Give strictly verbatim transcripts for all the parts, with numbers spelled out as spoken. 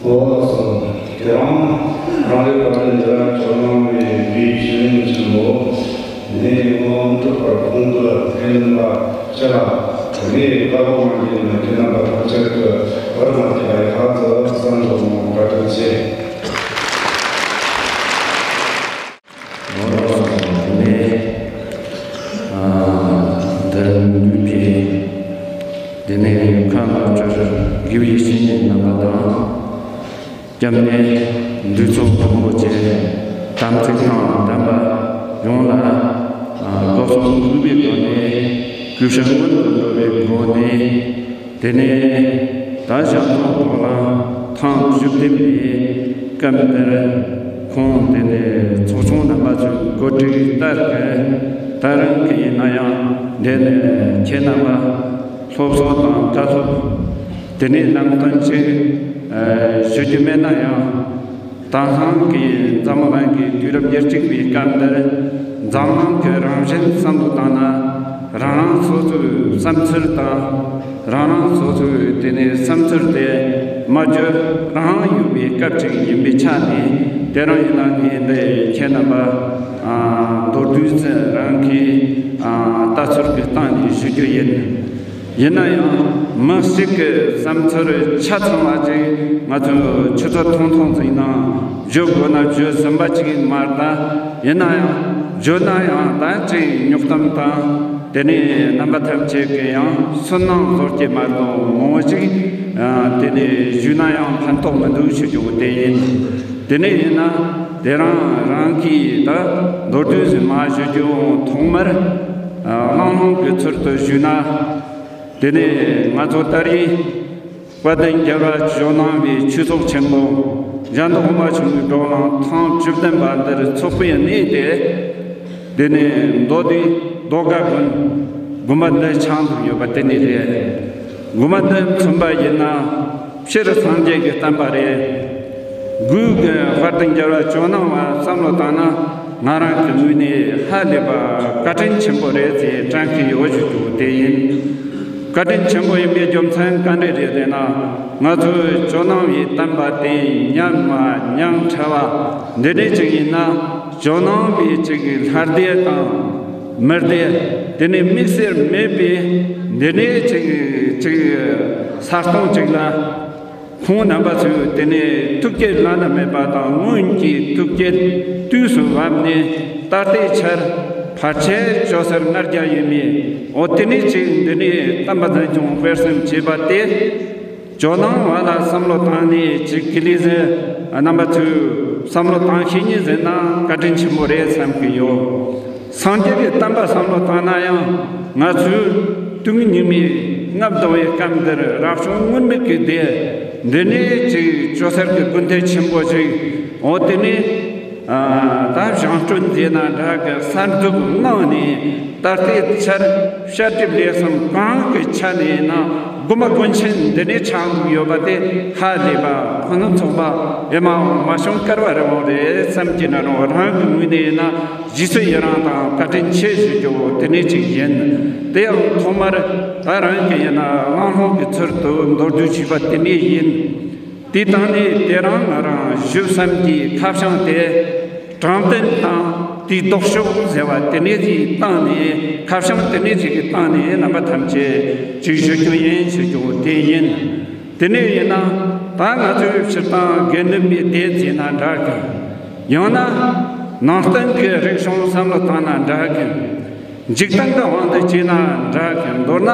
འོ་ལགས་སོ། དེ་རིང་རང་རེའི་བཀའ་དྲིན་རྗེ་ལ་ཇོ་ནང་བའི་དགེ་བའི་བཤེས་གཉེན་ཆེན་པོ་ནས་དངོས་གྲུབ་པར་ཁོང་གི་ཐེག་དམན་པ་སྤྱི་ལ་དེ་ནས་བཀའ་སློབ་གནང་རྒྱུ་ཡིན་ན། ཁྱེད་རྣམ་པ་ཐམས་ཅད་ཀྱི་བར་མ་དེ་ལ་ཡ་ཧ་ཙི་བསམ་བློ་གཏོང་བཀའ་དྲིན་ཆེ། འོ་ལགས་སོ། དེ་ནས་ཨ་འདིར་འདུས་པའི་དེ་ནས་ཡུལ་ཁམས་ལ་སྤྱོད་དགེ་བའི་བཤེས་གཉེན་རྣམ་པ་དང་། སྐྱབས་གནས་འདུས་ཚོགས་ཕུང་པོ་ཆེ། དམ་ཚིག་དང་ལྡན་པ་ཡོངས་ལ་ཨ་སྐུ་གསུང་གུས་པའི་སྒོ་ནས་གུས་ཕྱག་སྔོན་དུ་འགྲོ་བའི་སྒོ་ནས། དེ་ནས་ད་ཞག་ཐོག་ཐོག་ལ་ཐེངས་བཅུ་བདུན་པའི་སྐབས་འདིར་ཁོང་དེ་ནས་ཚོགས་ཆུང་རྣམ་པ་ཚོའི་གོ་སྒྲིག་ལྟར་གྱི་ད་རིང་གི་ཡིན་ན་ཡང་འདི་ནས་ཁྱེད་རྣམ་པ་སློབ་གསོ་དང་བཀའ་སློབ་དེ་ནས་ལམ་སྟོན་ཅིག་ཞུ་རྒྱུ་མེད་ན་ཡང་། ད་ཐེངས་ཀྱི་འཛམ་བུ་གླིང་གི་དུས་རབས་ཉེར་གཅིག་པའི་སྐབས་འདིར་འཛམ་གླིང་གི་རང་བཞིན་བསམ་བློ་བཏང་ན། རང་རང་སོ་སོའི་བསམ་ཚུལ་དང་། རང་རང་སོ་སོའི་དེ་ནས་བསམ་ཚུལ་དེ་སྨྲ་བརྗོད་རང་ཡོད་པའི་སྐབས་ཅིག་ཡིན་པའི་ཆ་ནས། དེ་རིང་ཡིན་ན་ངས་འདི་ཁྱེད་རྣམ་པ་ཨ་མདོར་བསྡུས་ཙམ་རང་གི་ཨ་ལྟ་ཚུལ་གྱི་སྟེང་ནས་ཞུ་རྒྱུ་ཡིན། ཡིན་ན་ཡང་མི་གཅིག་གི་བསམ་ཚུལ་ཆ་ཚང་བ་ཅིག་ང་ཚོས་ཆུ་ཚོད་ཐུང་ཐུང་ཙམ་ནང་བརྗོད་དགོས་ན་བརྗོད་ཟིན་པ་ཅིག་མ་རེད། ད་ཡིན་ན་ཡང་བརྗོད་ན་ཡང་ད་ཅིག་རྙོག་གཏམ་དང་། དེ་ནས་རྣམ་པ་ཐམས་ཅད་ཀྱི་ཡང་སུན་སྣང་བཟོ་རྒྱུ་མ་གཏོགས་མང་བོ་ཅིག་ཨ་དེ་ནས་ཞུས་ན་ཡང་ཕན་ཐོགས་མི་འདུག་ཞུ་རྒྱུ་དེ་ཡིན། དེ་ནས་ཡིན་ན་དེ་རང་རང་གིས་ད་མདོར་བསྡུས་ཟིན་མ་ཞུ་རྒྱུ་ཐོག་མར་ཨ་གླེང་སློང་གི་ཚུལ་དུ་ཞུས་ན། དེ་ནས་ང་ཚོ་ད་རེས་དཔལ་ལྡན་རྒྱལ་བ་ཇོ་ནང་བའི་ཆོས་ཚོགས་ཆེན་པོ་གཞན་དུ་དབུ་མ་ཆུང་ངུའི་བགྲོ་གླེང་ཐེངས་བཅུ་བདུན་པ་འདིར་ཚོགས་པའི་གནས་དེ། དེ་ནས་མདོ་སྡེ་རྡོ་དཀར་དགོན་དགོན་པ་འདི་ཆགས་འདུག་ཡོད་པ་དེ་ནས་རེད། དགོན་པ་འདི་མཚོན་པ་ཡིན་ན་སྤྱིར་སངས་རྒྱས་ཀྱི་བསྟན་པ་རེད། སྒོས་ཀྱི་དཔལ་ལྡན་རྒྱལ་བ་ཇོ་ནང་བ་བསམ་བློ་བཏང་ན། ང་རང་གི་ངོས་ནས་ཧ་ལས་པ་བཀའ་དྲིན་ཆེན་པོ་རེད་ཅེས་དྲན་གྱི་ཡོད་ཞུ་རྒྱུ་དེ་ཡིན། བཀའ་དྲིན་ཆེན་པོ་ཡིན་པའི་རྒྱུ་མཚན་ག་འདྲ་རེད་ཟེར་ན། ང་ཚོའི་ཇོ་ནང་བའི་བསྟན་པ་དེ་ཉམས་པ་ཉམས་ཕྲ་བ་འདི་འདྲ་ཅིག་ཡིན་ན། ཇོ་ནང་བའི་ཅིག་ལྷ་སྡེ་དང་མི་སྡེ། དེ་ནས་དམིགས་བསལ་མེད་པའི་འདི་འདྲ་ཅིག་ཅིག་ས་སྟོང་ཅིག་ལ། ཁོང་རྣམ་པ་ཚོས་དེ་ནས་ཐུགས་བསྐྱེད་བླ་ན་མེད་པ་དང་སྔོན་གྱི་ཐུགས་བསྐྱེད་དུས་སུ་བབས་ནས། ད་ལྟའི་ཆར་ཕལ་ཆེར་ཇོ་སེར་ལྔ་བརྒྱ་ཡས་མས། འོ་དེ་ནས་ཅིག་འདི་ནས་བསྟན་པ་འཛིན་སྐྱོང་སྤེལ་གསུམ་བྱས་པ་དེ། ཇོ་ནང་བ་ལ་བསམ་བློ་བཏང་ནས་ཅིག་གི་ལས་ཟེར། རྣམ་པ་ཚོས་བསམ་བློ་བཏང་ཤེས་ཉིན་ཟེར་ན་བཀའ་དྲིན་ཆེན་པོ་རེད་བསམ་གྱི་ཡོད། སངས་རྒྱས་ཀྱི་བསྟན་པ་བསམ་བློ་བཏང་ན་ཡང་། ང་ཚོས་དུས་ངན་སྙིགས་མའི་རྔམ་ལྡང་བའི་སྐབས་འདིར་རབ་བྱུང་སྔོན་མེད་ཀྱི་སྡེ་འདི་ནས་ཅིག་ཇོ་སེར་གྱི་དགོན་སྡེ་ཆེན་པོ་ཅིག་འོ་དེ་ནས་ཨ་ད་བཞེངས་སྐྲུན་མཛད་ན་འདྲ་གི་གསར་འཛུགས་གནང་ནས། ད་ལྟའི་ཆར་བཤད་སྒྲུབ་ལས་གསུམ་གང་གི་ཆ་ནས་ཡིན་ན་དགོན་པ་དགོན་ཆེན་འདི་ནས་ཆགས་འདུག་ཡོད་པ་དེ་ཧ་ལས་པ་ཁོ་ན་ཚོགས་པ་ཨེ་མ་འོང་མ་བྱུང་སྐལ་བ་རི་བོང་རེད་བསམ་གྱི་ན་རུང་། རང་གི་ངོས་ནས་ཡིན་ན་རྗེས་སུ་ཡི་རང་དང་བཀའ་དྲིན་ཆེ་ཞུ་རྒྱུ་དེ་ནས་ཅིག་ཡིན། དེ་ཡང་ཐོག་མར་ད་རང་གི་ཡིན་ན་གླེང་སློང་གི་ཚུལ་དུ་མདོར་བསྡུས་བྱས་པ་དེ་ནས་ཡིན། དེའི་སྟེང་ནས་དེ་རིང་ང་རང་ཞུ་བསམ་གྱི་ཁ་བྱང་དེ། དྲང་བདེན་དང་དེའི་ལྡོག་ཕྱོགས་ཟེར་བ་དེ་ནས་ཀྱི་སྟེང་ནས། ཁ་བྱང་དེ་ནས་ཀྱི་སྟེང་ནས་རྣམ་པ་ཐམས་ཅད་ཅིག་ཞུ་རྒྱུ་ཡིན་ཞུ་རྒྱུ་དེ་ཡིན། དེ་ནས་ཡིན་ན་ད་ང་ཚོའི་སྤྱིར་བཏང་དགེ་འདུན་པའི་སྡེ་བྱས་ན་འདྲ་གི། ཡང་ན་ནང་བསྟན་གྱི་རིག་གཞུང་བསམ་བློ་བཏང་ན་འདྲ་གི། འཇིག་རྟེན་གྱི་དབང་དུ་བྱས་ན་འདྲ་གི། མདོར་ན་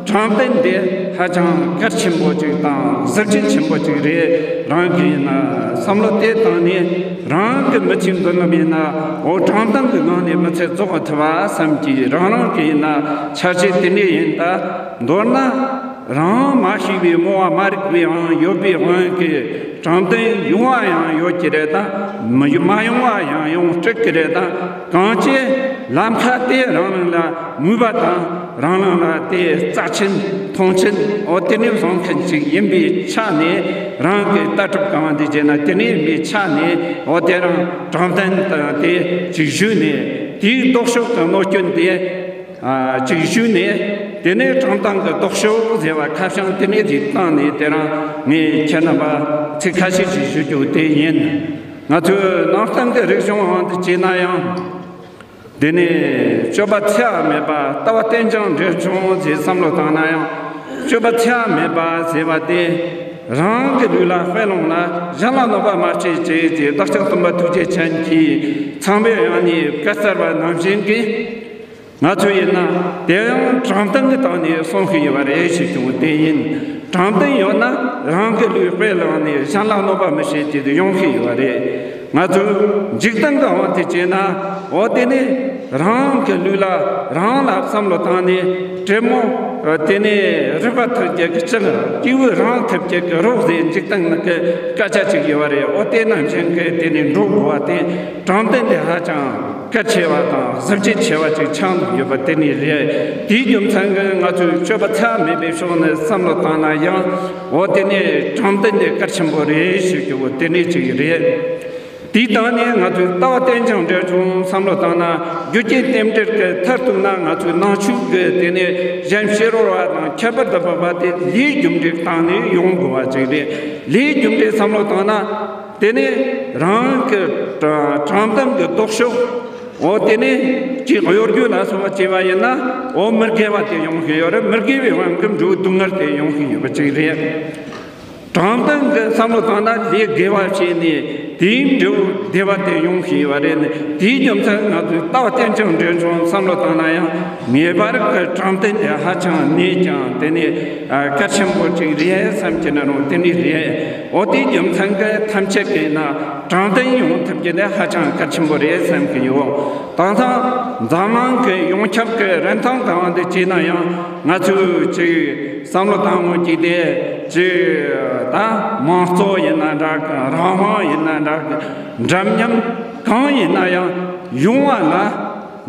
དྲང་བདེན་དེ་ཧ་ཅང་གལ་ཆེན་པོ་ཅིག་དང་གཟི་བརྗིད་ཆེན་པོ་ཅིག་རེད། རང་གི་ཡིན་ན་བསམ་བློ་དེ་བཏང་ནས་རང་གི་མི་ཚེའི་མདུན་ལམ་ཡིན་ན། འོ་དྲང་བདེན་གྱི་ངང་ནས་མི་ཚེ་རྫོགས་ཐུབ་པ་བསམ་གྱི། རང་རང་གི་ཡིན་ན་འཆར་གཞི་དེ་འདྲ་ཡིན། ད་མདོར་ན་རང་མ་ཤེས་པའི་རྨོངས་པ་མ་རིག་པའི་དབང་ཡོད་པའི་དབང་གིས་དྲང་བདེན་ཡོང་བ་ཡང་ཡོད་ཀྱི་རེད་དང་། མི་མ་ཡོང་བ་ཡང་ཡོང་སྲིད་ཀྱི་རེད་དང་། གང་ཅི་ལམ་ཁ་དེ་རང་རང་ལ་མོས་པ་དང་། རང་རང་ལ་དེ་རྩ་ཆེན་མཐོང་ཆེན་འོ་དེ་ནས་བཟུང་མཁན་ཅིག་ཡིན་པའི་ཆ་ནས། རང་གི་ལྟ་གྲུབ་གང་དེ་བྱས་ན་དེ་ནས་ཡིན་པའི་ཆ་ནས། འོ་དེ་རང་དྲང་བདེན་དང་དེ་ཅིག་ཞུས་ནས། དེའི་ལྡོག་ཕྱོགས་ཀྱི་གནོད་སྐྱོན་དེ་ཨ་ཅིག་ཞུས་ནས། དེ་ནས་དྲང་བདེན་གྱི་ལྡོག་ཕྱོགས་ཟེར་བ་ཁ་བྱང་དེ་ནས་ཅིག་བཏང་ནས། དེ་རིང་ངས་ཁྱེད་རྣམ་པ་ཚིག་ཁ་ཤས་ཤིག་ཞུ་རྒྱུ་དེ་ཡིན། ང་ཚོའི་ནང་བསྟན་གྱི་རིག་གཞུང་འོག་ཏུ་བྱས་ན་ཡང་། དེ་ནས་སྤྱོད་པ་འཚེ་བ་མེད་པ། ལྟ་བ་རྟེན་ཅིང་འབྲེལ་འབྱུང་ཞེས་བསམ་བློ་བཏང་ན་ཡང་། སྤྱོད་པ་འཚེ་བ་མེད་པ་ཟེར་བ་དེ། རང་གི་ལུས་ལ་དཔེ་ལོངས་ལ། གཞན་ལ་གནོད་པ་མ་བྱེད་ཅེས་ཀྱི་བདག་ཅག་སྟོན་པ་ཐུགས་རྗེ་ཅན་གྱིས་ཚངས་པའི་དབྱངས་ནས་བཀའ་སྩལ་བ་ནང་བཞིན་གྱི། ང་ཚོ་ཡིན་ན་དེ་ཡང་དྲང་བདེན་གྱི་སྟེང་ནས་གསུང་གི་ཡོད་པ་རེད་ཞེས་ཀྱང་དེ་ཡིན། དྲང་བདེན་ཡོད་ན་རང་གི་ལུས་དཔེ་བླངས་ནས་གཞན་ལ་གནོད་པ་མི་བྱེད་ཅེས་ཡོང་གི་ཡོད་པ་རེད། ང་ཚོས་འཇིག་རྟེན་གྱི་དབང་དུ་བྱས་ན། འོ་དེ་ནི་རང་གི་ལུས་ལ་རང་ལ་བསམ་བློ་བཏང་ནས། དྲེད་མོང་དེ་ནི་རུས་པ་ཐུར་གྱི་ལྕགས། སྐྱེས་བུ་རང་ཐུར་གྱི་རོ་ཟེར་འཇིག་རྟེན་གྱི་སྐད་ཆ་ཅིག་ཡོད་པ་རེད། འོ་དེ་ནང་བཞིན་གྱི་དེ་ནི་འགྲོ་དགོས་པ་དེ། དྲང་བདེན་དེ་ཧ་ཅང་གལ་ཆེ་བ་དང་གཟི་བརྗིད་ཆེ་བ་ཅིག་ཆགས་འདུག་ཡོད་པ་དེ་ནི་རེད། དེའི་རྒྱུ་མཚན་གྱིས་ང་ཚོས་སྤྱོད་པ་འཚེ་བ་མེད་པའི་ཕྱོགས་ནས་བསམ་བློ་བཏང་ན་ཡང་། འོ་དེ་ནི་དྲང་བདེན་དེ་གལ་ཆེན་པོ་རེད་ཞུ་རྒྱུ་བོ་དེ་ནི་ཅིག་རེད། དེའི་སྟེང་ནས་ང་ཚོས་ལྟ་བ་རྟེན་ཅིང་འབྲེལ་འབྱུང་བསམ་བློ་བཏང་ན། རྒྱུ་རྐྱེན་རྟེན་འབྲེལ་གྱི་མཐར་གཏུགས་ན། ང་ཚོའི་ནང་ཆོས་ཀྱི་དེ་ནི་གཞན་ཕྱི་རོལ་བ་དང་ཁྱད་པར་དུ་འཕགས་པ་དེ་ལས་རྒྱུ་འབྲས་སྟེང་ནས་ཡོང་དགོས་པ་ཅིག་རེད། ལས་རྒྱུ་འབྲས་བསམ་བློ་བཏང་ན། དེ་ནས་རང་གི་དྲང་དྲང་བདེན་གྱི་ལྡོག་ཕྱོགས། འོ་དེ་ནས་ཅིག་གཡོ་སྒྱུ་ལ་སོགས་པ་བྱས་པ་ཡིན་ན། འོ་མི་དགེ་བ་དེ་ཡོང་གི་ཡོད་རེད། མི་དགེ་བའི་དབང་གིས་འགྲོ་བའི་སྡུག་བསྔལ་དེ་ཡོང་གི་ཡོད་པ་ཅིག་རེད། དྲང་བདེན་གྱི་བསམ་བློ་བཏང་ན་ལས་དགེ་བ་བྱས་ནས་དེའི་འབྲས་བུ་བདེ་བ་དེ་ཡོང་གི་ཡོད་རེད། དེའི་རྒྱུ་མཚན་ང་ཚོས་ལྟ་བ་རྟེན་ཅིང་འབྲེལ་འབྱུང་བསམ་བློ་བཏང་ན་ཡང་། ངེས་པར་གྱི་དྲང་བདེན་དེ་ཧ་ཅང་གནས་ཀྱང་དེ་ནི་གལ་ཆེན་པོ་ཅིག་རེད་བསམ་གྱི་ན་རུང་དེ་ནི་རེད། འོ་དེའི་རྒྱུ་མཚན་གྱིས་ཐམས་ཅད་ཀྱིས་ན་དྲང་བདེན་ཡོང་ཐུབ་རྒྱུ་དེ་ཧ་ཅང་གལ་ཆེན་པོ་རེད་བསམ་གྱི་ཡོད། དེང་སང་འཛམ་གླིང་གི་ཡོངས་ཁྱབ་ཀྱི་རིན་ཐང་གང་དུ་བྱས་ན་ཡང་། ང་ཚོས་ཅིག་བསམ་བློ་བཏང་ངོ་ཅིག་དེ་ཅིག་ད་དམངས་གཙོ་ཡིན་ན་འདྲ་གི། རང་དབང་ཡིན་ན་འདྲ་གི། འདྲ་མཉམ་གང་ཡིན་ན་ཡང་། ཡོང་བ་ལ་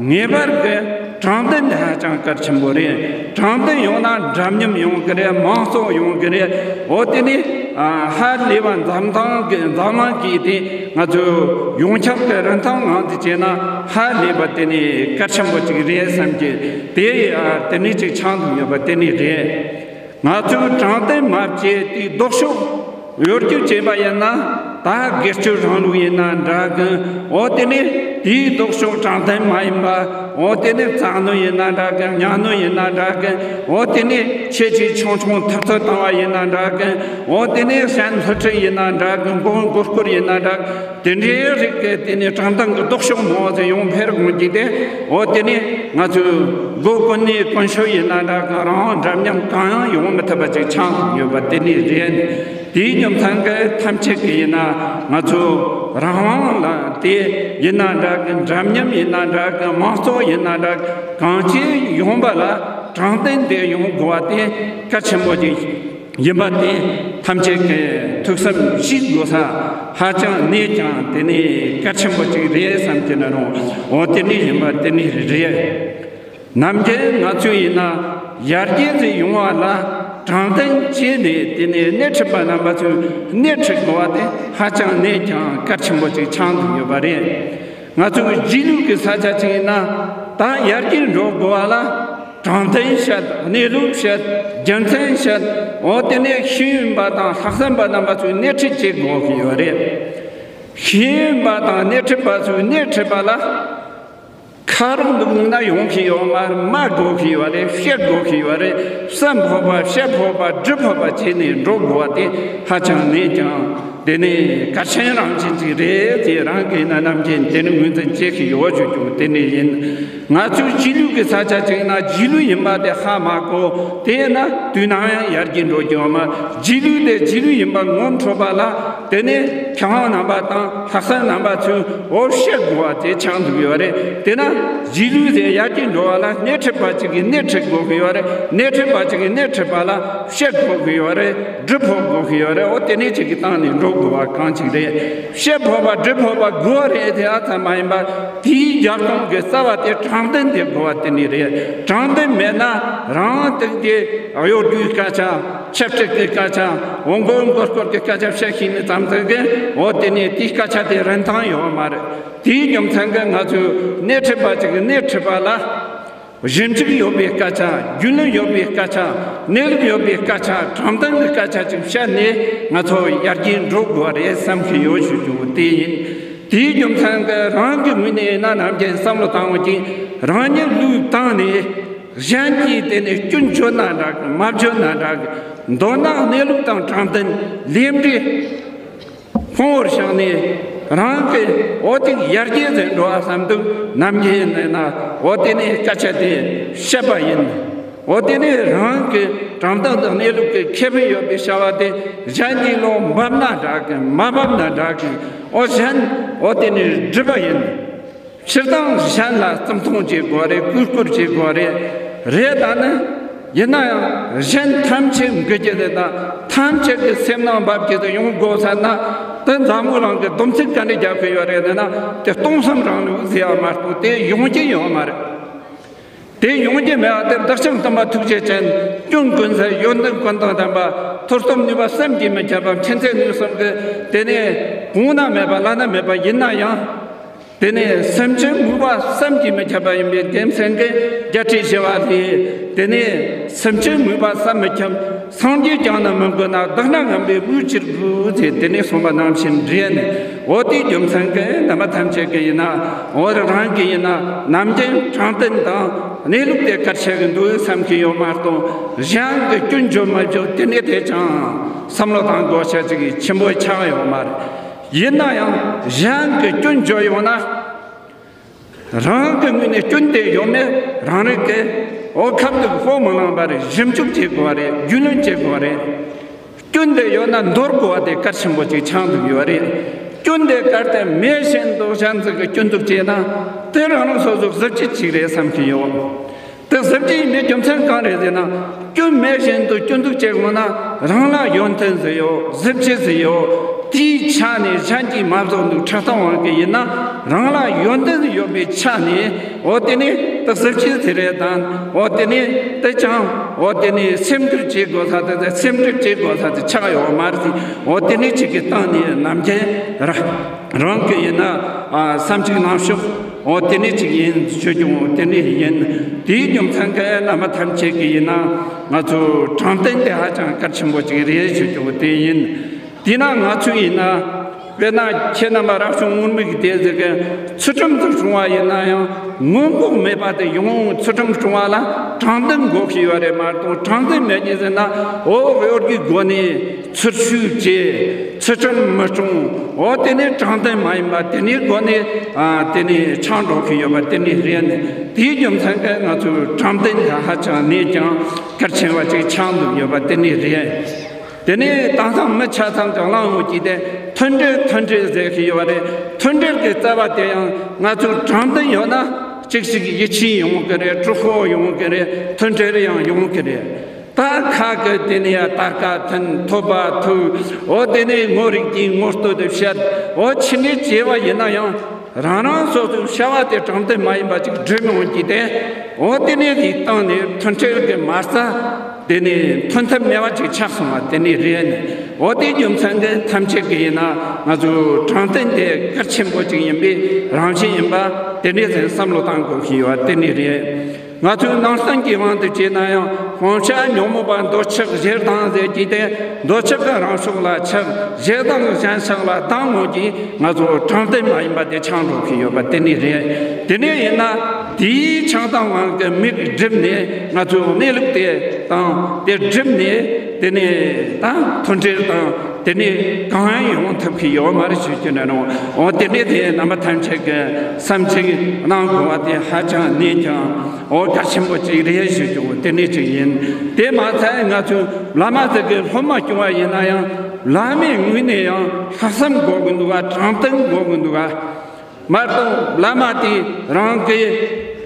ངེས་པར་གྱི་དྲང་བདེན་དེ་ཧ་ཅང་གལ་ཆེན་པོ་རེད། དྲང་བདེན་ཡོང་ན་འདྲ་མཉམ་ཡོང་གི་རེད། དམངས་གཙོ་ཡོང་གི་རེད། འོ་དེ་ནི་ཧ་ལས་པ་འཛམ་ཐང་གི་འཛམ་གླིང་གི་དེ་ང་ཚོ་ཡོངས་ཁྱབ་ཀྱི་རིན་ཐང་ངང་དུ་བྱས་ན་ཧ་ལས་པ་དེ་ནི་གལ་ཆེན་པོ་ཅིག་རེད་བསམ་གྱི། དེ་དེ་ནི་ཅིག་ཆགས་འདུག་ཡོད་པ་དེ་ནི་རེད། ང་ཚོས་དྲང་བདེན་མ་བྱས་དེའི་ལྡོག་ཕྱོགས་གཡོ་སྒྱུ་བྱས་པ་ཡིན་ན། ད་སྒེར་གཅོད་རིང་ལུགས་ཡིན་ན་འདྲ་གི། འོ་དེ་ནི་དེའི་ལྡོག་ཕྱོགས་དྲང་བདེན་མ་ཡིན་པ། འོ་དེ་ནི་རྩ་གནོན་ཡིན་ན་འདྲ་གི། གཉའ་གནོན་ཡིན་ན་འདྲ་གི། འོ་དེ་ནི་ཆེ་ཆེ་ཆུང་ཆུང་འཐབ་རྩོད་བཏང་བ་ཡིན་ན་འདྲ་གི། འོ་དེ་ནི་གཞན་བསླུ་བྲིད་ཡིན་ན་འདྲ་གི། མགོ་མགོ་སྐོར་ཡིན་ན་འདྲ་གི། དེ་འདྲའི་རིགས་ཀྱི་དེ་ནི་དྲང་བདེན་གྱི་ལྡོག་ཕྱོགས་མང་བ་ཟིག་ཡོང་འཕེལ་འོང་གི་དེ། འོ་དེ་ནི་ང་ཚོས་མགོ་ཀུན་ནས་ཀུན་སྤྱོད་ཡིན་ན་འདྲ་གི། རང་དབང་འདྲ་མཉམ་གང་ཡང་ཡོང་མི་ཐུབ་པ་ཅིག་ཆགས་ཡོད་པ་དེ་ནི་རེད། དེའི་རྒྱུ་མཚན་གྱིས་ཐམས་ཅད་ཀྱིས་ཡིན་ན་ང་ཚོ་རང་དབང་ལ་དེ་ཡིན་ན་འདྲ་གི། འདྲ་མཉམ་ཡིན་ན་འདྲ་གི། དམངས་གཙོ་ཡིན་ན་འདྲ་གི། གང་ཅི་ཡོང་བ་ལ་དྲང་བདེན་དེ་ཡོང་དགོས་པ་དེ་གལ་ཆེན་པོ་ཅིག་ཡིན་པ་དེ་ཐམས་ཅད་ཀྱིས་ཐུགས་བསམ་བཞེས་དགོས་ས་ཧ་ཅང་གནད་ཀྱང་དེ་ནི་གལ་ཆེན་པོ་ཅིག་རེད་བསམ་གྱི་ན་རུང་། འོ་དེ་ནི་ཡིན་པ་དེ་ནི་རེད། ནམ་རྒྱུན་ང་ཚོ་ཡིན་ན་ཡར་རྒྱས་ཟིག་ཡོང་བ་ལ་དྲང་བདེན་བྱས་ནས། དེ་ནས་སྣེ་ཁྲིད་པ་རྣམ་པ་ཚོས་སྣེ་ཁྲིད་དགོས་པ་དེ་ཧ་ཅང་གནད་ཀྱང་གལ་ཆེན་པོ་ཅིག་ཆགས་འདུག་ཡོད་པ་རེད། ང་ཚོ་རྗེས་ལུས་ཀྱི་ས་ཆ་ཅིག་ཡིན་ན། ད་ཡར་རྒྱས་འགྲོ་དགོས་པ་ལ་དྲང་བདེན་བཤད། གནས་ལུགས་བཤད། རྒྱུ་མཚན་བཤད། འོ་དེ་ནས་ཤེས་ཡོན་པ་དང་ལྷག་བསམ་པ་རྣམ་པ་ཚོས་སྣེ་ཁྲིད་བྱེད་དགོས་ཀྱི་ཡོད་རེད། ཤེས་ཡོན་པ་དང་སྣེ་ཁྲིད་པ་ཚོས་སྣེ་ཁྲིད་པ་ལ། ཁ་རོག་འདུག་ན་ཡོང་གི་ཡོད་མ་རེད། སྨྲ་དགོས་ཀྱི་ཡོད་རེད། བཤད་དགོས་ཀྱི་ཡོད་རེད། བསམ་ཕོད་པ། བཤད་ཕོད་པ། སྒྲུབ་ཕོད་པ་བྱས་ནས་འགྲོ་དགོས་པ་དེ་ཧ་ཅང་གནད་ཀྱང་དེ་ནི་གལ་ཆེན་རང་བཞིན་ཅིག་རེད་ཅེས་རང་གིས་ན་ནམ་རྒྱུན་དེ་ནི་ངོས་འཛིན་བྱེད་ཀྱི་ཡོད་ཞུ་རྒྱུ་དེ་ནི་ཡིན། ང་ཚོའི་རྗེས་ལུས་ཀྱི་ས་ཆ་ཅིག་ན་རྗེས་ལུས་ཡིན་པ་དེ་ཧ་མ་གོ། དེས་ན་དུས་ནམ་ཡང་ཡར་རྒྱས་འགྲོ་རྒྱུ་ཡོད་མ། རྗེས་ལུས་དེ་རྗེས་ལུས་ཡིན་པ་ངོ་འཕྲོད་པ་ལ། དེ་ནས་མཁས་དབང་རྣམ་པ་དང་ལྷག་བསམ་རྣམ་པ་ཚོས་འོ་བཤད་དགོས་པ་དེ་ཆགས་འདུག་ཡོད་རེད། དེ་ན་རྗེས་ལུས་དེ་ཡར་རྒྱས་འགྲོ་བ་ལ་སྣེ་ཁྲིད་པ་གཅིག་གིས་སྣེ་ཁྲིད་དགོས་ཀྱི་ཡོད་རེད། སྣེ་ཁྲིད་པ་གཅིག་གིས་སྣེ་ཁྲིད་པ་ལ་བཤད་དགོས་ཀྱི་ཡོད་རེད། སྒྲུབ་ཕོད་དགོས་ཀྱི་ཡོད་རེད། འོ་དེ་ནས་གཅིག་གི་སྟེང་ནས་འགྲོ་དགོས་པ་གང་གཅིག་རེད། བཤད་ཕོད་པ་སྒྲུབ་ཕོད་པ་དགོས་རེད་དེ་ཨ་ཙམ་མ་ཡིན་པར་དེའི་རྒྱབ་ལྗོངས་ཀྱི་རྩ་བ་དེ་དྲང་བདེན་དེ་དགོས་པ་དེ་ནས་རེད། དྲང་བདེན་མེད་ན་རང་སྟེང་དེ་གཡོ་སྒྱུའི་སྐད་ཆ། ཆབ་སྲིད་ཀྱི་སྐད་ཆ། འོ་མགོ་མགོ་སྐོར་གྱི་སྐད་ཆ་བཤད་ཤེས་ནི་ཙམ་ཟིག་གིས་འོ་དེ་ནས་དེའི་སྐད་ཆ་དེ་རིན་ཐང་ཡོད་མ་རེད། དེའི་རྒྱུ་མཚན་གྱིས་ང་ཚོས་སྣེ་ཁྲིད་པ་ཅིག་གིས་སྣེ་ཁྲིད་པ་ལ་ ཞིབ་འཇུག་ཡོད་པའི་སྐད་ཆ། རྒྱུས་ལོན་ཡོད་པའི་སྐད་ཆ། གནས་ལུགས་ཡོད་པའི་སྐད་ཆ། དྲང་བདེན་གྱི་སྐད་ཆ་ཅིག་བཤད་ནས་ང་ཚོ་ཡར་རྒྱས་འགྲོ་དགོས་པ་རེད་བསམ་གྱི་ཡོད་ཞུ་རྒྱུ་དེ་ཡིན། དེའི་རྒྱུ་མཚན་གྱིས་རང་གི་ངོས་ནས་ཡིན་ན་ནམ་རྒྱུན་བསམ་བློ་བཏང་བ་ཅིག་རང་ཉིད་ལུགས་བཏང་ནས་གཞན་གྱིས་དེ་ནས་སྐྱོན་བརྗོད་ན་འདྲ་གི། མ་བརྗོད་ན་འདྲ་གི། མདོར་ན་གནས་ལུགས་དང་དྲང་བདེན་ལས་འབྲས། ཕུང་བོར་བཞག་ནས་རང་གི་འོ་དེ་ཡར་རྒྱས་ཟེར་འགྲོ་བ་བསམ་འདུག་ནམ་རྒྱུན་ཡིན་ན་འོ་དེ་ནས་སྐད་ཆ་དེ་བཤད་པ་ཡིན། འོ་དེ་ནས་རང་གི་དྲང་བདེན་དང་གནས་ལུགས་ཀྱི་ཁེ་ཕན་ཡོད་པའི་བྱ་བ་དེ་གཞན་གྱི་བློ་འབབ་ན་འདྲ་གི། མ་འབབ་ན་འདྲ་གི། འོ་གཞན་འོ་དེ་ནས་སྒྲུབ་པ་ཡིན། སྤྱིར་བཏང་གཞན་ལ་བརྩི་མཐོང་བྱེད་དགོས་རེད། གུས་བཀུར་བྱེད་དགོས་རེད། རེད་ད་ནི། ཡིན་ན་ཡང་གཞན་ཐམས་ཅད་འགུལ་གྱི་རེད་ད། ཐམས་ཅད་ཀྱི་སེམས་ནང་འབབ་ཀྱི་དེ་ཡོང་དགོས་ས་ན། དེ་འཛམ་བུ་གླིང་གི་སྡོམ་ཚིག་ག་འདྲ་རྒྱག་གི་ཡོད་རེད་ཟེར་ན། དེ་སྟོང་བསམ་རང་ལུགས་ཟེར་ཡ་མ་གཏོགས་དེ་ཡོང་གི་ཡོད་མ་རེད། དེ་ཡོང་གི་མེད་པ་དེ་བདག་ཅག་སྟོན་པ་ཐུགས་རྗེ་ཅན། སྐྱོན་ཀུན་ཟད་ཡོན་ཏན་ཀུན་དང་ལྡན་པ། ཐོས་བསམ་ནུས་པ་བསམ་གྱིས་མི་ཁྱབ་པ། མཁྱེན་བརྩེ་ནུས་གསུམ་གྱི་དེ་ནས་གོང་ན་མེད་པ་བླ་ན་མེད་པ་ཡིན་ན་ཡང་། དེ་ནས་སེམས་ཅན་མོས་པ་བསམ་གྱིས་མི་ཁྱབ་པ་ཡིན་པའི་རྒྱུ་མཚན་གྱིས་རྒྱལ་སྲས་ཞི་བ་ལྷས། དེ་ནས་སེམས་ཅན་མོས་པ་བསམ་མི་ཁྱབ། སངས་རྒྱས་ཀྱང་ནི་མི་འགོད་ན། བདག་ནི་ངན་པས་མོས་ཅི་དགོས་ཟེར་དེ་ནས་གསུངས་པ་ནང་བཞིན་རེད་ནས། འོ་དེའི་རྒྱུ་མཚན་གྱིས་རྣམ་པ་ཐམས་ཅད་ཀྱིས་ཡིན་ན། འོ་རང་གིས་ཡིན་ན་ནམ་རྒྱུན་དྲང་བདེན་དང་གནས་ལུགས་དེ་གལ་ཆེ་གི་འདུག་བསམ་གྱི་ཡོད་མ་གཏོགས། གཞན་གྱི་སྐྱོན་བརྗོད་མ་བརྗོད་དེ་ནས་དེ་ཅང་བསམ་བློ་བཏང་དགོས་ཤེས་ཅིག་ཆེན་པོ་ཆགས་ཡོད་མ་རེད། ཡིན་ན་ཡང་གཞན་གྱི་སྐྱོན་བརྗོད་ཡོང་ན། རང་གི་ངོས་ནས་སྐྱོན་དེ་ཡོད་མེད་རང་རིག་གི་འོ་ཁ་ཐུག་ཧོ་མི་ལངས་པར་ཞིབ་འཇུག་བྱེད་དགོས་རེད། རྒྱུས་ལོན་བྱེད་དགོས་རེད། སྐྱོན་དེ་ཡོད་ན་འདོར་དགོས་པ་དེ་གལ་ཆེན་པོ་ཅིག་ཆགས་འདུག་ཡོད་རེད། སྐྱོན་དེ་གལ་ཏེ་མེད་བཞིན་དུ་གཞན་ཚོ་གི་སྐྱོན་འཛུགས་བྱས་ན། དེ་རང་རང་སོ་སོ་གཟི་བརྗིད་ཅིག་རེད་བསམ་གྱི་ཡོད། དེ་གཟི་བརྗིད་ཡིན་པའི་རྒྱུ་མཚན་གང་རེད་ཟེར་ན། སྐྱོན་མེད་བཞིན་དུ་སྐྱོན་འཛུགས་བྱེད་དགོས་ན། རང་ལ་ཡོན་ཏན་ཟིག་ཡོད། གཟི་བརྗིད་ཟིག་ཡོད། དེའི་ཆ་ནས་གཞན་གྱིས་མ་བཟོ་འདུག་ཁྲག་དང་དབང་གིས་ཡིན་ན། རང་ལ་ཡོན་ཏན་ཟིག་ཡོད་པའི་ཆ་ནས། འོ་དེ་ནས་དེ་གཟི་བརྗིད་ཟིག་རེད་དང་། འོ་དེ་ནས་དེ་ཅང་འོ་དེ་ནས་སེམས་ཁུར་བྱེད་དགོས་ས་དེ། སེམས་ཁྲལ་བྱེད་དགོས་ས་དེ་ཆགས་ཡོད་མ་རེད། འོ་དེ་ནས་ཅིག་གི་སྟེང་ནས་ནམ་རྒྱུན་ར་རང་གི་ཡིན་ན། ཨ། བསམ་གཞིག་གནང་ཕྱོགས་འོ་དེ་ནས་ཅིག་ཡིན་ཞུ་རྒྱུ་འོ་དེ་ནས་ཡིན། དེའི་རྒྱུ་མཚན་གྱིས་རྣམ་པ་ཐམས་ཅད་ཀྱིས་ཡིན་ན་ང་ཚོ་དྲང་བདེན་དེ་ཧ་ཅང་གལ་ཆེན་པོ་ཅིག་རེད་ཞུ་རྒྱུ་དེ་ཡིན། དེས་ན་ང་ཚོས་ཡིན་ན། དཔེར་ན་ཁྱེད་རྣམ་པ་རབ་བྱུང་ངུར་སྨྲིག་དེ་ཟེར་གི་ཚུལ་ཁྲིམས་སུ་སྲུང་བ་ཡིན་ན་ཡང་། མངོན་ལྐོག་མེད་པ་དེ་ཡོང་། ཚུལ་ཁྲིམས་སྲུང་བ་ལ་དྲང་བདེན་དགོས་ཀྱི་ཡོད་རེད་མ་གཏོགས། དྲང་བདེན་མེད་ཀྱི་ཟེར་ན། འོ་གཡོ་སྒྱུའི་སྒོ་ནས་ཚུལ་ཤུགས་བྱེད། ཚུལ་ཁྲིམས་མི་སྲུང་། འོ་དེ་ནི་དྲང་བདེན་མ་ཡིན་པ་དེ་ནི་སྒོ་ནས། ཨ། དེ་ནི་ཆགས་འགྲོ་གི་ཡོད་པ་དེ་ནི་རེད་ནི། དེའི་རྒྱུ་མཚན་གྱིས་ང་ཚོའི་དྲང་བདེན་ལ་ཧ་ཅང་ནས་ཀྱང་གལ་ཆེ་བ་ཅིག་ཆགས་འདུག་ཡོད་པ་དེ་ནི་རེད། དེ་ནས་དེང་སང་མི་ཆ་ཚང་གང་ལ་འོང་གི་དེ་མཐུན་སྒྲིལ་མཐུན་སྒྲིལ་ཟེར་གི་ཡོད་རེད། མཐུན་སྒྲིལ་གྱི་རྩ་བ་དེ་ཡང་ང་ཚོ་དྲང་བདེན་ཡོད་ན་གཅིག་གཅིག་ཡིད་ཆེས་ཡོང་གི་རེད། དྲག་པོ་ཡོང་གི་རེད། མཐུན་སྒྲིལ་ཡང་ཡོང་གི་རེད། ད་ཁ་གི་དེ་ནས་ཡ་དར་ཁ་འཐེན། ཐོབ་པ་ཐོབ། འོ་དེ་ནས་ངོ་རིག་གིས་ངོ་བསྟོད་དེ་བཤད། འོ་ཕྱི་ནས་བྱས་པ་ཡིན་ན་ཡང་། རང་རང་སོ་སོའི་བྱ་བ་དེ་དྲང་བདེན་མ་ཡིན་པ་ཅིག་སྒྲུབ་ཡོང་གི་དེ། འོ་དེ་ནས་དེའི་སྟེང་ནས་མཐུན་སྒྲིལ་གྱི་མ་རྩ་དེ་ནས་མཐུན་ཐབས་མེད་པ་ཅིག་ཆགས་སོང་བ་དེ་ནས་རེད་ནས། འོ་དེའི་རྒྱུ་མཚན་གྱིས་ཐམས་ཅད་ཀྱིས་ཡིན་ན་ང་ཚོའི་དྲང་བདེན་དེ་གལ་ཆེན་པོ་ཅིག་ཡིན་པའི་རང་བཞིན་ཡིན་པ་དེ་འདྲའི་ཟིན་བསམ་བློ་བཏང་དགོས་ཀྱི་ཡོད་པ་དེ་ནས་རེད། ང་ཚོའི་ནང་བསྟན་གྱི་དབང་དུ་བྱས་ན་ཡང་། སྤང་བྱ་ཉོན་མོངས་པ་འདོད་ཆགས་ཞེ་སྡང་ཟེར་གྱི་དེ། འདོད་ཆགས་ཀྱི་རང་ཕྱོགས་ལ་ཆགས། ཞེ་སྡང་གཞན་ཕྱོགས་ལ་སྡང་ངོ་གིས་ང་ཚོ་དྲང་བདེན་མ་ཡིན་པ་དེ་ཆགས་འགྲོ་གི་ཡོད་པ་དེ་ནི་རེད། དེ་ནས་ཡིན་ན་དེའི་ཆགས་སྡང་དབང་གིས་མིག་བསྒྲིབས་ནས་ང་ཚོའི་གནས་ལུགས་དེ་དང་དེ་བསྒྲིབས་ནས། དེ་ནས་ད་མཐུན་སྒྲིལ་དང་དེ་ནས་གང་ཡང་ཡོང་ཐུབ་ཀྱི་ཡོད་མ་རེད་ཞུ་རྒྱུ་ན་རུང་། འོ་དེ་འདྲའི་དེ་རྣམ་པ་ཐམས་ཅད་ཀྱིས་བསམ་གཞིག་གནང་དགོས་པ་དེ་ཧ་ཅང་ནས་ཀྱང་འོ་གལ་ཆེན་པོ་ཅིག་རེད་ཞུ་རྒྱུ་དེ་འདྲའི་ཅིག་ཡིན། དེ་མ་ཚད་ང་ཚོའི་བླ་མ་ཟེར་གི་སློབ་མ་སྐྱོང་བ་ཡིན་ན་ཡང་། བླ་མའི་ངོས་ནས་ཡང་ལྷག་བསམ་དགོས་ཀྱི་འདུག་ག། དྲང་བདེན་དགོས་ཀྱི་འདུག་ག། མ་གཏོགས་བླ་མ་དེས་རང་གི་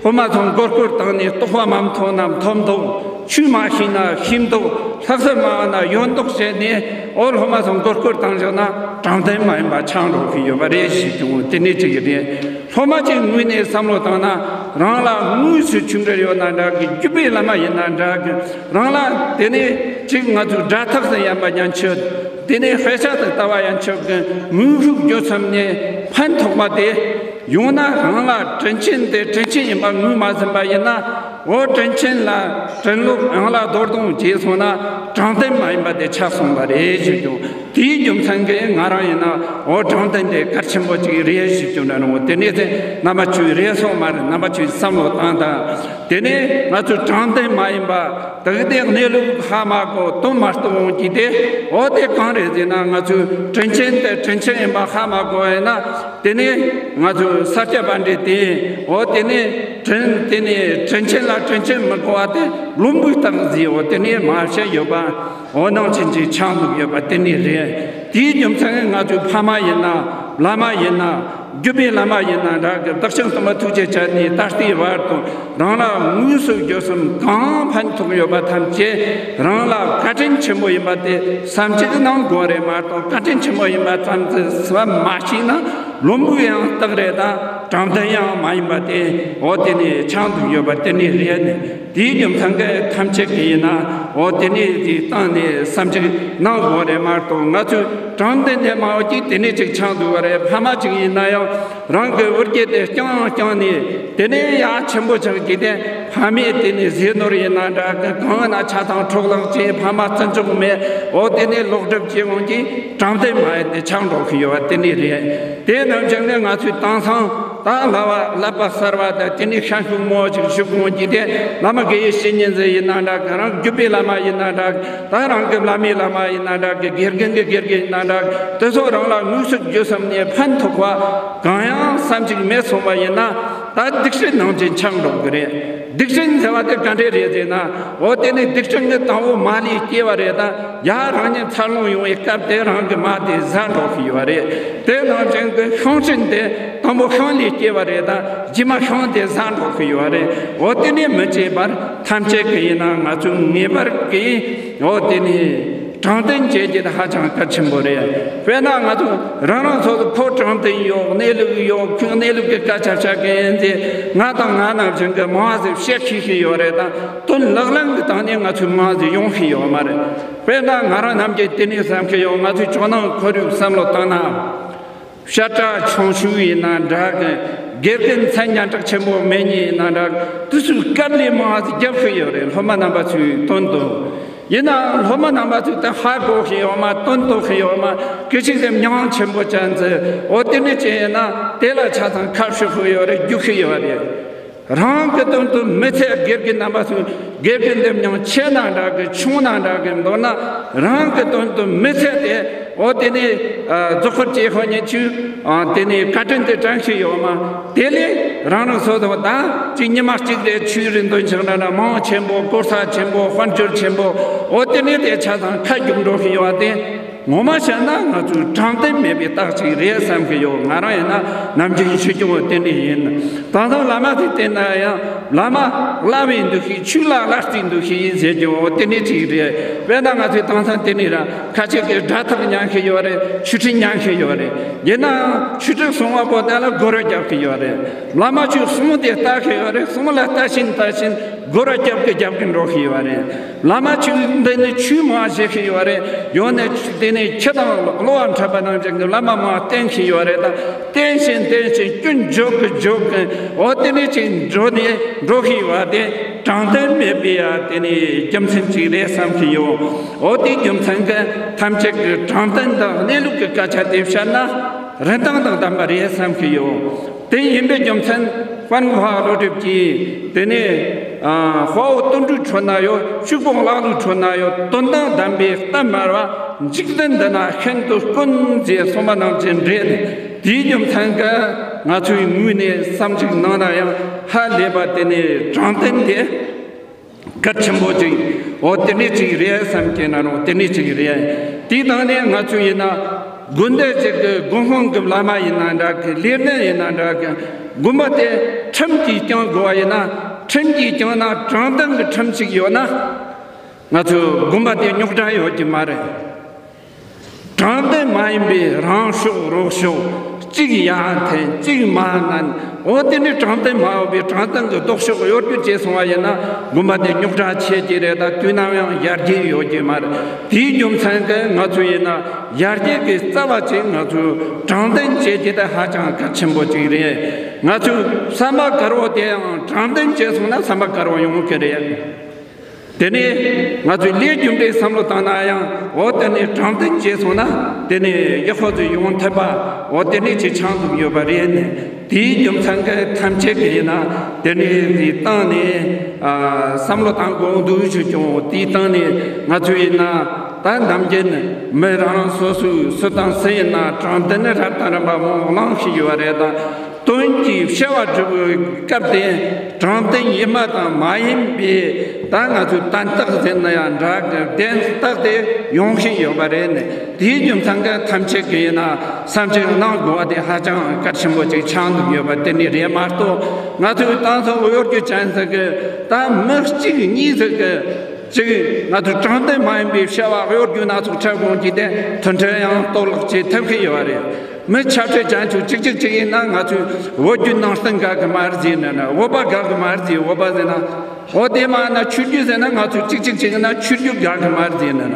སློབ་མ་ཚོ་མགོ་སྐོར་བཏང་ནས། རྟོགས་པ་མ་ཐོབ་ན་ཐོབ་མདོག། ཆོས་མ་ཤེས་ན་ཤེས་མདོག། ལྷག་བསམ་མ་བ་ན་ཡོད་མདོག་བྱས་ནས། འོ་སློབ་མ་ཚོ་མགོ་སྐོར་བཏང་བཞག་ན་དྲང་བདེན་མ་ཡིན་པ་ཆགས་འགྲོ་གི་ཡོད་པ་རེད་ཞུ་རྒྱུ་དེ་ནས་ཅིག་རེད། སློབ་མ་གཅིག་ངོས་ནས་བསམ་བློ་བཏང་ན། རང་ལ་དངོས་སུ་ཆོས་འབྲེལ་ཡོད་ན་འདྲ་གི། བརྒྱུད་པའི་བླ་མ་ཡིན་ན་འདྲ་གི། རང་ལ་དེ་ནས་ཅིག་ང་ཚོའི་སྒྲ་ཐག་ཏུ་ཡན་པ་ཡན་ཆོད། དེ་ནས་དཔེ་ཆ་དང་ལྟ་བ་ཡན་ཆོད་ཀྱི་དངོས་ཤུགས་བརྗོད་མཚམས་ནས་ཕན་ཐོགས་པ་དེ་ཡོང་ན། རང་ལ་དྲིན་ཆེན་དེ་དྲིན་ཆེན་ཡིན་པ་ངོས་མ་ཟིན་པ་ཡིན་ན། འོ་དྲིན་ཆེན་ལ་དྲིན་ལོག་ཡང་ལ་རྡོར་གདོང་བྱས་སོང་ན་དྲང་བདེན་མ་ཡིན་པ་དེ་ཆགས་སོང་བ་རེད་ཞུ་རྒྱུ། དེའི་རྒྱུ་མཚན་གྱིས་ང་རང་ཡིན་ན་འོ་དྲང་བདེན་དེ་གལ་ཆེན་པོ་ཅིག་རེད་ཞུ་རྒྱུ་འདྲ་ནོ། དེ་ནས་དེ་རྣམ་པ་ཚོས་རེད་སོང་མ་རེད། རྣམ་པ་ཚོས་བསམ་བློ་བཏང་དང་། དེ་ནས་ང་ཚོས་དྲང་བདེན་མ་ཡིན་པ་དག་དེ་གནས་ལུགས་ཧ་མ་གོ་དོན་མ་རྟོགས་འོང་གི་དེ། འོ་དེ་གང་རེད་ཟེར་ན་ང་ཚོས་དྲིན་ཆེན་དེ་དྲིན་ཆེན་ཡིན་པ་ཧ་མ་གོ་ཡིན་ན། དེ་ནས་ང་ཚོས་ས་སྐྱ་པཎྜི་ཏས་འོ་དེ་ནས་དྲིན་དེ་ནས་དྲིན་ཆེན་ལ་དྲིན་ཆེན་མི་གོ་བ་དེ་བླུན་པོའི་རྟགས་ཟེར་འོ་དེ་ནས་མ་བཤད་ཡོད་པ། འོ་ནང་བཞིན་གྱི་ཆགས་འདུག་ཡོད་པ་དེ་ནས་རེད། དེའི་རྒྱུ་མཚན་ང་ཚོའི་ཕ་མ་ཡིན་ན་བླ་མ་ཡིན་ན་བརྒྱུད་པའི་བླ་མ་ཡིན་ན་འདྲ་གི། བདག་ཅག་སྟོན་པ་ཐུགས་རྗེ་ཅན་ནས་ད་ལྟའི་བར་དུ་རང་ལ་དངོས་སུ་བརྗོད་གསུམ་གང་ཕན་ཐོགས་ཡོད་པ་ཐམས་ཅད་རང་ལ་བཀའ་དྲིན་ཆེན་པོ་ཡིན་པ་དེ་བསམ་གཞིག་གནང་དགོས་རེད་མ་གཏོགས། བཀའ་དྲིན་ཆེན་པོ་ཡིན་པ་ཙམ་དུ་བསམ་མ་ཤེས་ན་བླུན་པོའི་ཡང་རྟགས་རེད་དང་དྲང་བདེན་ཡང་མ་ཡིན་པ་དེ་འོ་དེ་ནས་ཆགས་འདུག་ཡོད་པ་དེ་ནས་རེད་ནས། དེའི་རྒྱུ་མཚན་གྱིས་ཐམས་ཅད་ཀྱིས་ཡིན་ན་འོ་དེ་ནས་དེའི་སྟེང་ནས་བསམ་གཞིག་གནང་དགོས་རེད་མ་གཏོགས། ང་ཚོས་དྲང་བདེན་དེ་མ་འོ་ཅིག་དེ་ནས་ཅིག་ཆགས་འདུག་པ་རེད། ཕ་མ་ཅིག་ཡིན་ན་ཡང་རང་གི་བུ་རྒྱུད་དེ་རྐྱང་རྐྱང་ནས་དེ་ནས་ཡ་ཆེན་པོ་ཆགས་ཀྱི་དེ། ཕ་མས་དེ་ནས་ཟས་ནོར་ཡིན་ན་འདྲ་གི། གང་ན་ཆ་ཚང་འཕྲོག་བརླག་བྱས། ཕ་མ་བརྩི་འཇོག་མེད། འོ་དེ་ནས་ལོག་སྒྲུབ་བྱེད་འོང་གི་དྲང་བདེན་མ་ཡིན་དེ་ཆགས་འགྲོ་གི་ཡོད་པ་དེ་ནས་རེད། དེ་རྣམས་ཀྱང་ནི་ང་ཚོས་དེང་སང་ད་བསླབ་པ་བསླབ་པ་གསར་བ་དང་དེ་ནས་ཤན་ཤུགས་མང་ཅིག་ཞུགས་འོང་གི་དེ། བླ་མ་དགེ་བའི་བཤེས་གཉེན་ཟེར་ཡིན་ན་འདྲ་གི། རང་བརྒྱུད་པའི་བླ་མ་ཡིན་ན་འདྲ་གི། ད་རང་གི་བླ་མའི་བླ་མ་ཡིན་ན་འདྲ་གི། དགེ་རྒན་གྱི་དགེ་རྒན་ཡིན་ན་འདྲ་གི། དེ་ཚོ་རང་ལ་དངོས་སུ་བརྗོད་བསམ་ནས་ཕན་ཐོགས་པ་གང་ཡང་བསམ་གཞིག་མེད་སོང་བ་ཡིན་ན་ད་སྡིག་སྲིན་ནང་བཞིན་ཆགས་འགྲོ་གི་རེད། སྡིག་སྲིན་ཟེར་བ་དེ་ག་འདྲས་རེད་ཟེར་ན། འོ་དེ་ནི་སྡིག་སྲིན་གྱི་དང་པོ་མ་ལུས་སྐྱེ་བ་རེད་ད། ཡ་རང་ཉིད་འཚར་ལོངས་ཡོང་བའི་སྐབས་དེ་རང་གི་མ་དེ་ཟ་འགྲོ་གི་ཡོད་རེད། དེ་ནང་བཞིན་གྱི་ཤིང་སྲིན་དེ་དང་པོ་ཤིང་ལས་སྐྱེ་བ་རེད་ད། རྗེས་མ་ཤིང་དེ་ཟ་འགྲོ་གི་ཡོད་རེད། འོ་དེ་ནི་མི་བྱེད་པར་ཐམས་ཅད་ཀྱི་ཡིན་ན་ང་ཚོས་ངེས་པར་གྱིས་འོ་དེ་ནི་དྲང་བདེན་བྱེད་རྒྱུ་དེ་ཧ་ཅང་གལ་ཆེན་པོ་རེད། དཔེར་ན་ང་ཚོ་རང་རང་སོ་སོ་ཁོ་དྲང་བདེན་ཡོད། གནས་ལུགས་ཡོད། ཁོས་གནས་ལུགས་ཀྱི་སྐད་ཆ་བཤད་མཁན་ཡིན་ཚེ་ང་དང་ང་ནང་བཞིན་གྱི་མང་ཟིག་བཤད་ཤེས་ཤེས་ཡོད་རེད་ད། དོན་ལག་ལེན་གྱི་སྟེང་ནས་ང་ཚོས་མང་ཟིག་ཡོང་ཤེས་ཡོད་མ་རེད། དཔེར་ན་ང་རང་ནམ་རྒྱུན་དེ་ནས་བསམ་གྱི་ཡོད། ང་ཚོའི་ཇོ་ནང་ཁོར་ཡུག་བསམ་བློ་བཏང་ན། བཤད་གྲྭ་ཆུང་ཤོས་ཡིན་ན་འདྲ་གི། དགེ་རྒན་མཚན་སྙན་གྲགས་ཆེན་པོ་མེད་མཁན་ཡིན་ན་འདྲ་གི། དེ་ཚོའི་སྐབས་ལས་མང་ཟིག་རྒྱབ་ཤེས་ཡོད་རེད། སློབ་མ་རྣམ་པ་ཚོའི་དོན་དུ། ཡིན་ནའང་སློབ་མ་རྣམ་པ་ཚོས་ད་ཧ་གོ་ཤེས་ཡོད་མ། དོན་རྟོགས་ཤེས་ཡོད་མ། སྐད་ཅིག་དེ་མྱོང་ཆེན་པོ་ཅན་ཚོས་འོ་དེ་ནས་ཅི་ཡིན་ན་དེ་ལ་ཆ་ཚང་ཁ་ཕྱོགས་ཤིག་ཡོད་རེད། རྒྱུག་ཤེས་ཡོད་རེད། རང་གི་དོན་དུ་མི་ཚེ་དགེ་རྒན་རྣམ་པ་ཚོས་དགེ་རྒན་དེ་མྱང་ཆེ་ན་འདྲ་གི། ཆུང་ན་འདྲ་གི། མདོར་ན་རང་གི་དོན་དུ་མི་ཚེ་དེ་འོ་དེ་ནས་རྫོགས་སྐོར་བྱེད་ཤོག་ཉེ་ཆུ་དེ་ནས་བཀའ་དྲིན་དེ་དྲན་ཤེས་ཡོད་མ། དེ་ལས་རང་རང་སོ་སོ་ད་ཅིག་ཉི་མ་གཅིག་རེ་ཆོས་རེ་འདོན་ཆོག་འདྲ་འདྲ། མང་ཆེན་པོ་གོ་ས་ཆེན་པོ་དཔལ་འབྱོར་ཆེན་པོ་འོ་དེ་ནས་དེ་ཆ་ཚང་ཁ་རྒྱུག་འགྲོ་གི་ཡོད་དེ། ངོ་མ་བཤད་ན་ང་ཚོས་དྲང་བདེན་མེད་པའི་རྟགས་ཅིག་རེད་བསམ་གི་ཡོད། ང་རང་ཡིན་ན་ནམ་རྒྱུན་ཞུ་རྒྱུ་བོ་དེ་འདྲ་ཡིན། དེང་སང་བླ་མ་ཚོས་བལྟས་ན་ཡང་བླ་མ་བླ་བའི་འདུ་ཤེས། ཆོས་ལ་བླ་རྩིའི་འདུ་ཤེས་ཡིན་ཟེར་རྒྱུ་བོ་དེ་འདྲ་ཅིག་རེད། དཔེར་ན་ང་ཚོས་དེང་སང་དེ་ནས་ར་ཁ་ཆེ་གི་སྒྲ་ཐག་ཉན་གི་ཡོད་རེད། ཆོས་ཁྲིད་ཉན་གི་ཡོད་རེད། ཡིན་ནའང་ཆོས་ཁྲིད་གསུང་བ་པོ་དེ་ལ་སྒོ་ར་རྒྱབ་གི་ཡོད་རེད། བླ་མ་ཚོས་གསུང་དེ་ལྟ་གི་ཡོད་རེད། གསུང་ལ་ལྟ་བཞིན་ལྟ་བཞིན་སྒོ་ར་རྒྱབ་གི་རྒྱབ་གི་འགྲོ་གི་ཡོད་རེད། བླ་མ་ཚོས་འདི་ནས་ཆོས་མང་བཤད་ཤེས་ཡོད་རེད། ཡང་ན་དེ་ནས་ཁྱི་དང་གློ་བ་འཁྲབ་པ་ནང་བཞིན་གྱི་བླ་མ་མང་བསྟེན་ཤེས་ཡོད་རེད་ད། བསྟེན་བཞིན་བསྟེན་བཞིན་སྐྱོན་འཇོག་གི་འཇོག་གི་འོ་དེ་ནས་ཅིག་འགྲོ་ནས་འགྲོ་ཤེས་ཡོད་དེ་དྲང་བདེན་མེད་པའི་ཡ་དེ་ནས་རྒྱུ་མཚན་ཅིག་རེད་བསམ་གྱི་ཡོད། འོ་དེའི་རྒྱུ་མཚན་གྱིས་ཐམས་ཅད་ཀྱིས་དྲང་བདེན་དང་གནས་ལུགས་ཀྱི་སྐད་ཆ་དེ་བཤད་ན་རིན་ཐང་དང་ལྡན་པ་རེད་བསམ་གྱི་ཡོད། དེ་ཡིན་པའི་རྒྱུ་མཚན་དཔལ་མགོན་བློ་གྲོས་ཀྱིས་དེ་ནས་ཨ་དཔའ་བོ་དོན་གྲུབ་ཁྲོད་ན་ཡོད། ཕྱུག་པོ་ཀླ་ཀློའི་ཁྲོད་ན་ཡོད། དོན་དང་ལྡན་པའི་གཏམ་སྨྲ་བ། འཇིག་རྟེན་འདི་ན་ཤིན་ཏུ་དཀོན་ཟེར་གསུངས་པ་ནང་བཞིན་རེད། དེའི་རྒྱུ་མཚན་གྱིས་ང་ཚོའི་ངོས་ནས་བསམ་གཞིག་གནང་ན་ཡང་ཧ་ལས་པ་དེ་ནས་དྲང་བདེན་དེ། གལ་ཆེན་པོ་ཅིག་འོ་དེ་འདྲས་ཅིག་རེད་བསམ་གྱི་ན་རུང་དེ་འདྲས་ཅིག་རེད། དེའི་སྟེང་ནས་ང་ཚོ་ཡིན་ན་དགོན་སྡེ་ཅིག་གི་དགོན་དཔོན་གྱི་བླ་མ་ཡིན་ན་འདྲ་གི། ལས་སྣེ་ཡིན་ན་འདྲ་གི། དགོན་པ་དེ་ཁྲིམས་ཀྱིས་བསྐྱངས་དགོས་པ་ཡིན་ན་ཁྲིམས་ཀྱིས་བསྐྱངས་ན། དྲང་བདེན་གྱི་ཁྲིམས་ཅིག་ཡོད་ན་ང་ཚོའི་དགོན་པ་དེ་རྙོག་དྲ་ཡོད་ཀྱི་མ་རེད། དྲང་བདེན་མ་ཡིན་པའི་རང་ཕྱོགས་རོགས་ཕྱོགས་ གཅིག་ཡར་འཐེན་གཅིག་མར་མནན། འོ་དེ་ནས་དྲང་བདེན་མ་ཡོད་པའི་དྲང་བདེན་གྱི་ལྡོག་ཕྱོགས་གཡོ་སྒྱུ་བྱས་སོང་བ་ཡིན་ན། དགོན་པ་དེ་རྙོག་དྲ་ཆེ་གི་རེད། ད་དུས་ནམ་ཡང་ཡར་རྒྱས་ཡོད་ཀྱི་མ་རེད། དེའི་རྒྱུ་མཚན་གྱིས་ང་ཚོ་ཡིན་ན་ཡར་རྒྱས་ཀྱི་རྩ་བ་ཅིག་ང་ཚོས་དྲང་བདེན་བྱེད་རྒྱུ་དེ་ཧ་ཅང་གལ་ཆེན་པོ་ཅིག་རེད། ང་ཚོའི་བསམ་པ་དཀར་བོ་དེ་ཡང་དྲང་བདེན་བྱས་སོང་ན་བསམ་པ་དཀར་བོ་ཡོང་གི་རེད། དེ་ནས་ང་ཚོས་ལས་རྒྱུ་འབྲས་བསམ་བློ་བཏང་ན་ཡང་། འོ་དེ་ནས་དྲང་བདེན་བྱས་སོང་ན་དེ་ནས་ཡག་པོ་ཚོ་ཡོང་ཐུབ་པ། འོ་དེ་ནས་ཅིག་ཆགས་འདུག་ཡོད་པ་རེད། ནས་དེའི་རྒྱུ་མཚན་གྱིས་ཐམས་ཅད་ཀྱིས་ཡིན་ན་དེ་ནས་དེའི་སྟེང་ནས་ཨ་བསམ་བློ་བཏང་དགོས་འདུག་ཞུ་ཀྱང་། དེའི་སྟེང་ནས་ང་ཚོས་ཡིན་ན་ད་ནམ་རྒྱུན་མི་རང་རང་སོ་སོའི་སུ་དང་སུ་ཡིན་ན་དྲང་བདེན་ནི་རབ་དང་རིམ་པ་མང་བླངས་ཤིག་ཡོད་པ་རེད། ད་དོན་གྱི་བྱ་བ་སྒྲུབ་པའི་སྐབས་དེ་དྲང་བདེན་ཡིན་པ་དང་མ་ཡིན་པའི་ད་ང་ཚོའི་དན་རྟགས་ཟེར་ན་ཡང་འདྲ་གི་བདེན་རྟགས་དེ་ཡོང་བཞིན་ཡོད་པ་རེད། ནས་དེའི་རྒྱུ་མཚན་གྱིས་ཐམས་ཅད་ཀྱིས་ཡིན་ན་བསམ་ཚུལ་གནང་དགོས་པ་དེ་ཧ་ཅང་གལ་ཆེན་པོ་ཅིག་ཆགས་འདུག་ཡོད་པ་དེ་ནི་རེད་མ་གཏོགས། ང་ཚོའི་ཏང་སྲོལ་གཡོ་སྒྱུ་ཅན་ཟེར་གི་ད་མི་གཅིག་གཉིས་ཟེར་གི་ཅིག་ང་ཚོས་དྲང་བདེན་མ་ཡིན་པའི་བྱ་བ་གཡོ་སྒྱུ་སྣ་ཚོགས་འཁྲབ་འོང་གི་དེ་མཐུན་སྒྲིལ་ཡང་གཏོར་བརླག་བྱེད་ཐབས་ཤེས་ཡོད་རེད། མི་ཆབ་སྲིད་བྱང་ཆུབ་གཅིག་གཅིག་གཅིག་ཡིན་ན། ང་ཚོས་བོད་བརྒྱུད་ནང་བསྟན་དགའ་གི་མ་རེད་ཟེར་ན་ན། བོད་པ་དགའ་གི་མ་རེད་ཟེར། བོད་པ་ཟེར་ན། འོ་དེ་མ་ན་ཆོས་བརྒྱུད་ཟེར་ན། ང་ཚོས་གཅིག་གཅིག་གཅིག་ཡིན་ན་ཆོས་བརྒྱུད་དགའ་གི་མ་རེད་ཟེར་ན་ན།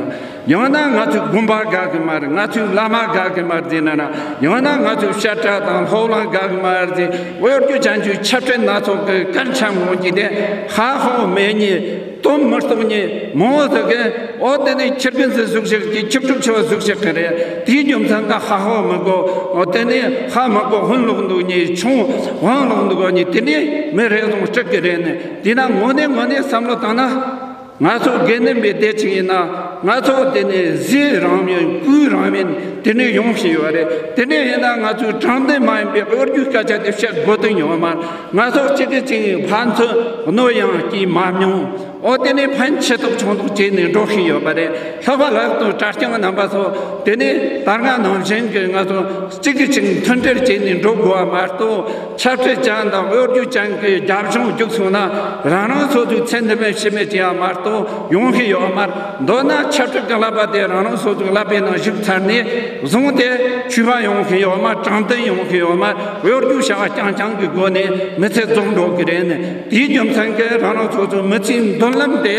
ཡང་ན་ང་ཚོས་དགོན་པ་དགའ་གི་མ་རེད། ང་ཚོས་བླ་མ་དགའ་གི་མ་རེད་ཟེར་ན་ན། ཡང་ན་ང་ཚོས་བཤད་གྲྭ་དང་སློབ་གླིང་དགའ་གི་མ་རེད་ཟེར། གཡོ་སྒྱུ་ཅན་གྱི་ཆབ་སྲིད་སྣ་ཚོགས་ཀྱི་གར་འཆམ་འོང་གི་དེ་ཧ་ཧོ་མེད་ཉེ། དོན་མི་རྟོགས་ཉེ་མོ་ཟེར་གི། འོ་དེ་ནས་ཁྱི་རྒན་ཟེར་ཟུག་ཞིག་གི། ཁྱི་ཕྲུག་ཆེ་བ་ཟུག་ཞིག་གི་རེད། དེའི་རྒྱུ་མཚན་ག་ཧ་ཧོ་མི་དགོ། འོ་དེ་ནས་ཧ་མི་གོ། ཧོན་ལོག་འདུག་ཉེ། ཆུང་ཧོན་ལོག་འདུག་ཉེ། དེ་ནས་མི་རེ་ཟུང་སྤྲུག་གི་རེད། ནས་དེས་ན་དངོས་གནས་དངོས་གནས་བསམ་བློ་བཏང་ན། ང་ཚོ་དགེ་འདུན་པའི་སྡེ་གཅིག་ཡིན་ན། ང་ཚོ་དེ་ནས་ཟས་རང་ཡིན། གོས་རང་ཡིན། དེ་ནས་ཡོང་བཞིན་ཡོད་རེད། དེ་ནས་ཡིན་ན་ང་ཚོས་དྲང་བདེན་མ་ཡིན་པའི་གཡོ་སྒྱུའི་སྐད་ཆ་དེ་བཤད་དགོས་དོན་ཡོད་མ་རེད། ང་ཚོ་གཅིག་གིས་གཅིག་ཕན་ཚུན་གནོད་ཡང་སྐྱེལ་མ་མྱོང་། འོ་དེ་ནས་ཕན་ཆེ་ཐོག་ཆུང་ཐོག་བྱས་ནས་འགྲོ་བཞིན་ཡོད་པ་རེད། ལྷག་པར་ལག་ཏུ་གྲྭ་རྐྱང་རྣམ་པ་ཚོ་དེ་ནས་ད་སྔ་ནང་བཞིན་གྱི་ང་ཚོ་གཅིག་གིས་གཅིག་མཐུན་སྒྲིལ་བྱས་ནས་འགྲོ་དགོས་པ་མ་གཏོགས། ཆབ་སྲིད་ཅན་དང་གཡོ་སྒྱུ་ཅན་གྱི་རྒྱབ་ལྗོངས་རྒྱུགས་སོང་ན། རང་རང་སོ་སོའི་ཚེ་འདི་མེད་ཕྱི་མེད་ཅི་ཡང་མ་གཏོགས་ཡོང་གི་ཡོད་མ་རེད། མདོར་ན་ཆབ་སྲིད་ཀྱི་ཀླད་པ་དེ་རང་རང་སོ་སོའི་ཀླད་པའི་ནང་ཞུགས་ཚར་ནས་བཟུང་སྟེ་ཆོས་པ་ཡོང་གི་ཡོད་མ་རེད། དྲང་བདེན་ཡོང་གི་ཡོད་མ་རེད། གཡོ་སྒྱུ་བྱ་བ་རྐྱང་རྐྱང་གི་སྒོ་ནས་མི་ཚེ་རྫོགས་འགྲོ་གི་རེད། ནས་དེའི་རྒྱུ་མཚན་གྱིས་རང་རང་སོ་སོའི་མི་ཚེའི་མདུན་ལམ་དེ།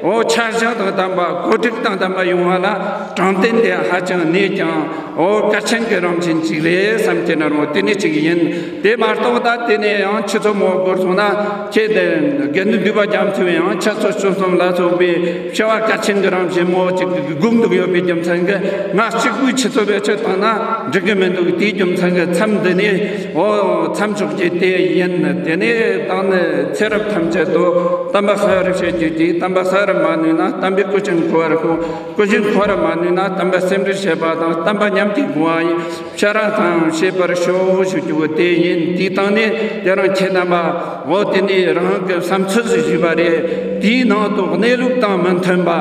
འོ་འཆར་གཞི་དང་ལྡན་པ། གོ་སྒྲིག་དང་ལྡན་པ་ཡོང་བ་ལ་དྲང་བདེན་དེ་ཧ་ཅང་གནས་ཀྱང་། འོ་གལ་ཆེན་གྱི་རང་བཞིན་ཅིག་རེད་བསམ་གྱི་ན་རུང་དེ་ནས་ཅིག་ཡིན། དེ་མ་གཏོགས་ད་དེ་ནས་ཡང་ཆུ་ཚོད་མོ་འགོར་སོང་ན། ཁྱེད་དེ་དགེ་འདུན་འདུས་པ་རྒྱ་མཚོ་ཡང་ཕྱག་ཚོད་བཅུ་གསུམ་ལ་སོགས་པའི་བྱ་བ་གལ་ཆེན་གྱི་རང་བཞིན་མོ་ཅིག་སྒུག་འདུག་ཡོད་པའི་རྒྱུ་མཚན་གྱིས། ང་གཅིག་པུས་ཆུ་ཚོད་བེད་སྤྱོད་བཏང་ན་འགྲིག་གི་མི་འདུག་དེའི་རྒྱུ་མཚན་གྱིས་མཚམས་འདི་ནས་འོ་མཚམས་འཇོག་རྒྱུ་དེ་ཡིན། དེ་ནས་ད་ནི་ཚེ་རབས་ཐམས་ཅད་དུ་བསྟན་པ་གསལ་བར་བྱེད་རྒྱུ་དེ། བསྟན་པ་གསལ་བར་མ་ནུས་ན་བསྟན་པའི་སྐུ་ཅན་གོ་བར་ཤོག་སྐུ་ཅན་གོ་བར་མ་ནུས་ན་བསྟན་པ་སེམས་ཁྲལ་བྱེད་པ་དང་། བསྟན་པ་ཉམས་ཀྱི་དགོངས་པ་ཡིན། ཕྱིར་རང་དང་བྱེད་པར་ཤོག་ཞུ་རྒྱུ་དེ་ཡིན། དེའི་སྟེང་ནས་དེ་རིང་ཁྱེད་རྣམ་པ་འོ་དེ་ནས་རང་གི་བསམ་ཚུལ་ཞིག་ཞུས་པ་རེད། དེའི་ནང་དུ་གནས་ལུགས་དང་མི་མཐུན་པ།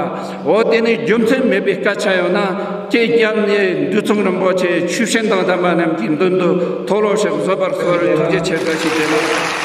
འོ་དེ་ནས་རྒྱུ་མཚན་མེད་པའི་སྐད་ཆ་ཡོད་ན། ཁྱེད་རྒྱབ་ནས་འདུལ་ཚོགས་རིན་པོ་ཆེ་ཆོས་སྤྱི་དང་ལྡན་པ་རྣམས་ཀྱི་མདུན་དུ་མཐོལ་ལོ་བཤགས་བཟོད་པར་གསོལ། ཐུགས་རྗེ་ཆེ་བཀའ་ཞིག་དེ་ལ།